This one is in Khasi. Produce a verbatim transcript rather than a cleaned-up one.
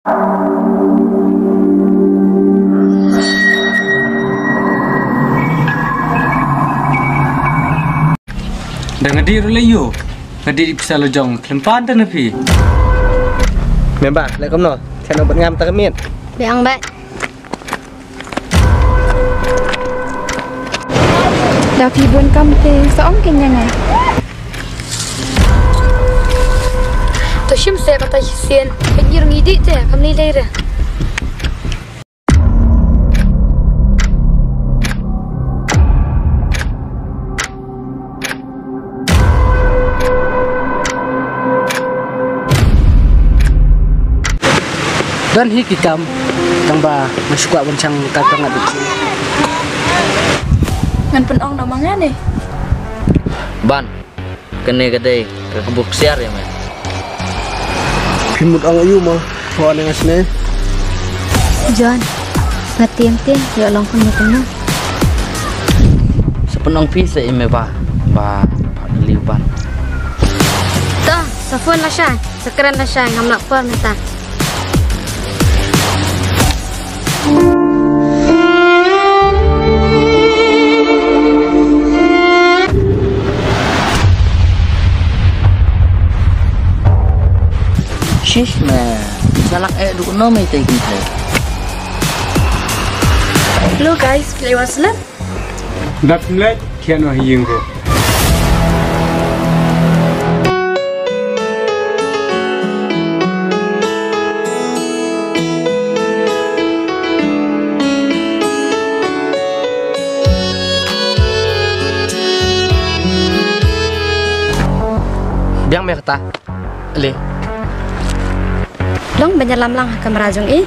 Da nga dih ruh la ïoh, nga dih pisa la jong, khlem pan ta na phi. Member, leh kumno? Thied noh bad nga mynta ka miet. Biang bad. Da phi bun kam te sa ong kein ïa nga. To shim se kata shisien, pynjur ngi dih te, kam ni dei re. Don hi ki kam tang ba nga shu kwah ban shang ka tang ngat. Ngan pynong na ma nga ne. Ban, kane ka dei ka kaba ksiar ïa me. Phi mut ong aïu mo, pho ne nga sne. John, nga tieng tieng ïoh long kumno kumno. Sa pynong phi sa ïa me ba, ba, ba liu ban. To, sa phone lashai, sa kren lashai, ngam lah por mynta. Shish man, sa lak eh duk no me te ki the. Hello guys, phi la wan slem? Dap mlek, kian wah ying ko. Biang me kata. Le. Long ban ïalam lang ha kamra jong i.